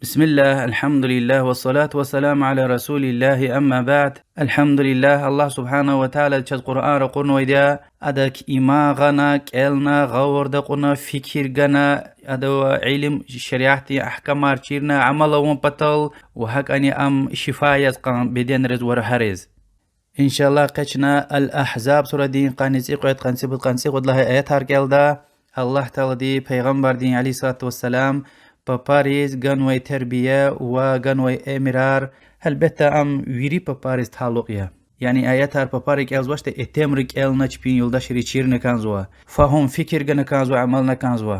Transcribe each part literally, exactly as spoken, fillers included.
بسم الله، الحمد لله، والصلاة والسلام على رسول الله، أما بعد. الحمد لله, Аллагь سبحانه وتعالى чаз Къуръан ракъурнавайди я, адак иман гъана, кӀелна, гъавурда кьуна, фикир гана, адавай илим, шариатдин агькамар чирна амал авун патал, ва гьакӀни ам шифа яз кьан беденриз ва рухариз. Иншаллагь, къе чна Ал-Агьзаб сурадин къанни цӀикьвед, къанни цӀикьвед, къанни цӀикьвед лагьай аятар кӀелда. Аллагь Таалади Пайгъамбардин, عليه الصلاة والسلام, папариз ганвай тербия ва ганвай эмирар, гьелбетда, ам вири папариз талукь я. Яни аятар папари кӀелзавачтӀа, итимри кӀелна, чпин юлдашри чирна кӀанзава. Фагьум, фикир гана кӀанзава, амална кӀанзава.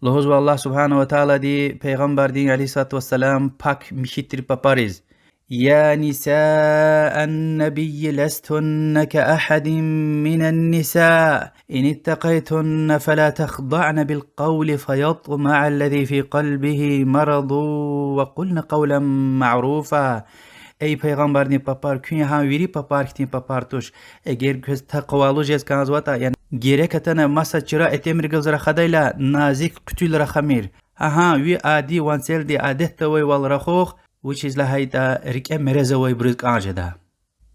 Лугьузва Аллагь سبحانه وتعالىди Пайгъамбардин, عليه الصلاة والسلام, пак михьи тир папариз: يا نساء النبي لستن كأحد من النساء إن اتقيتن فلا تخضعن بالقول فيطمع الذي في قلبه مرض وقلن قولا معروفا. Эй Пайгъамбардин папар, куьн гьа вири папар хьтин папар туш. Эгер квез такъвалу жез кӀанзаватӀа, яни герек атана маса чара итимрихъ галаз рахадайла, назик хъуьтуьл рахамир. Гьа-гьа, ви ади ванцелди адетда авайвал рахух, вучиз лагьайтӀа рикӀе мерез авайбуруз кӀан жеда.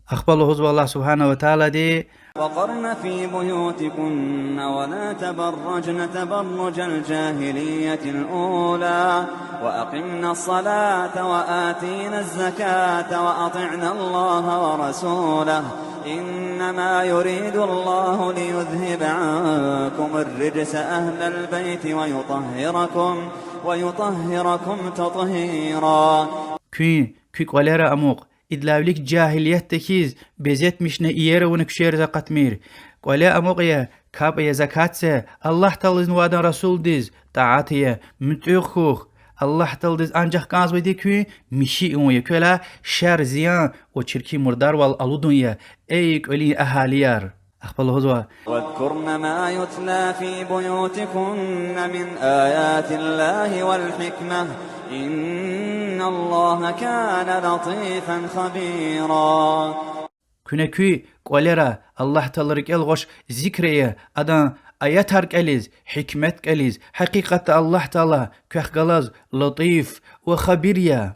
Ахпа лугьузва Аллагь سبحانه وتعالىди: وقرن في بيوتكن ولا تبرجن تبرج الجاهلية الأولى وأقمن الصلاة وآتين الزكاة وأطعن الله ورسوله إنما يريد الله ليذهب عنكم الرجس أهل البيت ويطهركم ويطهركم تطهيرا. Куьн, куь кӀвалера амукь, идалай вилик жагьилиятда хьиз безетмишна иер авуна куьчейриз акъатмир. КӀвале амукь ая, капӀ ая, закат це, Аллагь Тааладизни ва адан расулдиз тӀаат ая, муьтӀуьгъ хьухь. Аллагь Тааладиз анжах кӀанзавайди куьн михьи авун я, квелай шар, зиян ва чиркин мурдарвал алудун я, эй кӀвалин агьалияр. Ахпа лугьузва: واذكرن ما يتلى في بيوتكن من آيات الله والحكمة إن الله كان لطيفا خبيرا. Куьне куь кӀвалера Аллагь Таала рикӀел гъваш зикр ая, адан аятар кӀелиз, гьикмет кӀелиз, гьакъикъатда Аллагь Таала квехъ галаз латиф ва хабир я.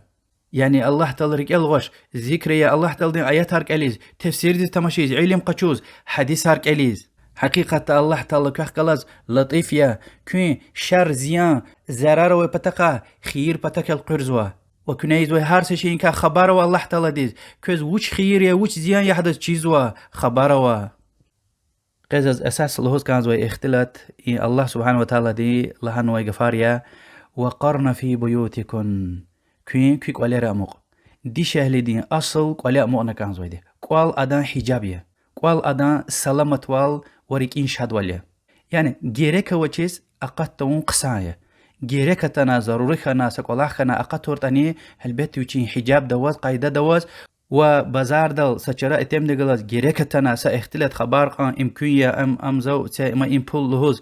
Яни Аллагь Таала рикӀел гъваш зикр ая, Аллагь Тааладин аятар кӀелиз, тефсирдиз тамашиз, илим къачуз, гьадисар кӀелиз. Гьакъикъатда Аллагь Таала квехъ галаз латиф я, куьн шар, зиян, зарар авай патахъай хийир патак элкъуьрзава. Ва куьне ийизвай гьар са шейиникай хабар ава Аллагь Тааладиз, квез вуч хийир я, вуч зиян я гьадаз чизва, хабар ава. Къе заз эсас лугьуз кӀанзавай ихтилат, и Аллагь سبحانه وتعالىди лагьанвай гафар я: وقرن في بيوتكن. Куьн куь кӀвалера амукь. Дишегьлидин асул кӀвале амукьна кӀанзавайди. КӀвал адан гьижаб я. КӀвал адан саламатвал ва рикӀин шадвал я. Яни герек авачиз акъат тавун хъсан я. Герек атана, зарури хьана, са кӀвалах хьана акъатуртӀани, гьелбетда, вичин гьижабда аваз, къайдада аваз, ва базардал са чара итимдихъ галаз герек атана, са ихтилат хабар кьун, им куьн я, ам, ам зав це, им, им пул лугьуз,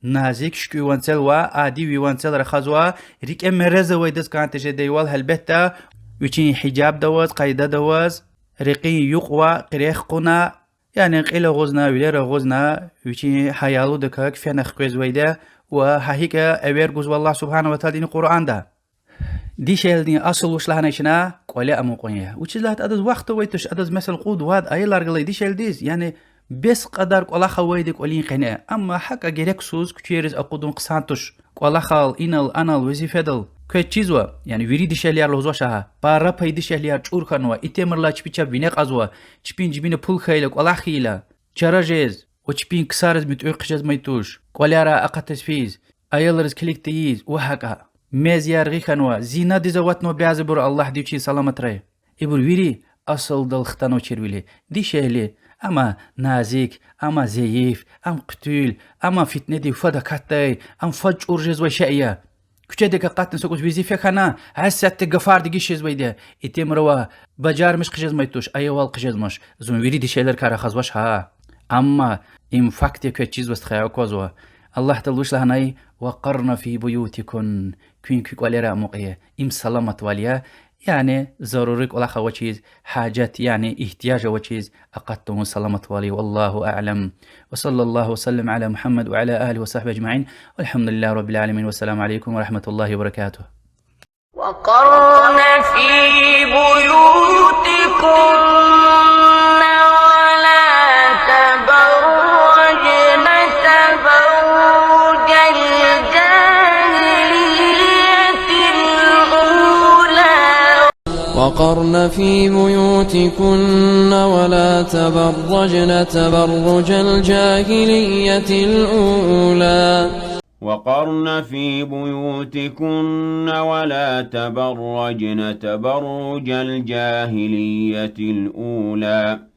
назик, шуькӀуь ванцел ва ади ви ванцел рахазва, рикӀе мерез авайдаз кӀан тежедайвал, гьелбетда, вичин гьижабда аваз, къайдада аваз, рекьин юкьва, къерех кьуна, яни кьил агъузна, вилер агъузна, вичин гьаялудакай фена хквезвайди я, ва гьа гьикӀ эвер гузва Аллагь سبحانه وتعالىди Къуръанда. Дишегьлидин асул вуч лагьанай чна? КӀвале амукьун я. Вучиз лагьайтӀа адаз вахт авай туш, адаз, месела, кьуд-вад аялар галай дишегьлидиз, яни бес кьадар кӀвалах авайди кӀвалин къене. Амма гьакӀа герексуз куьчейриз акъудун хъсан туш. КӀвалахал, инал, анал, везифедал квез чизва, яни вири дишегьлияр лугьузвач гьа. Пара пай дишегьлияр чӀур хьанва, итимрилай чпи чеб вине кьазва, чпин жибина пул хьайила, кӀвалах хьайила, чара жез ва чпин ксариз муьтӀуьгъ хъжезмай туш. КӀвалера акъатиз физ, аялриз килиг тийиз ва гьакӀа. Мез яргъи хьанва, зинадиз аватнава бязибуру, Аллагьди вичин саламатрай. Ибур вири асулдал хтанвачирвили, дишегьли, ам назик, ам зайиф, ам хъуьтуьл, ам фитнедив фад акатдай, ам фад чӀур жезвай шей я. Куьчедик акъатна са кӀус везифе хьана, гьасятда гафар дегиш жезвайди я. Итимрава, бажармиш хъжезмай туш, аявал хъжезмач. Зун вири дишегьлийрикай рахазвач гьа. Амма им факт я, квез чизва, стхаяр, аквазва. Аллагь Таала вуч лагьанай: وقرن في بيوتكن. Куьн куь кӀвалера амукь ая. Им саламатвал я, яни зарури кӀвалах авачиз, гьажат, яни игьтияж авачиз акъат тавун саламатвал я. والله أعلم. وصلى الله وسلم على محمد وعلى آله وصحبه أجمعين. والحمد لله رب العالمين. والسلام عليكم ورحمة الله وبركاته. وقرن في بيوتكن ولا تبرجن تبرج الجاهلية الأولى. وقرن في بيوتكن ولا تبرجن تبرج الجاهلية الأولى. وقرن في بيوتكن ولا تبرجن تبرج الجاهلية الأولى.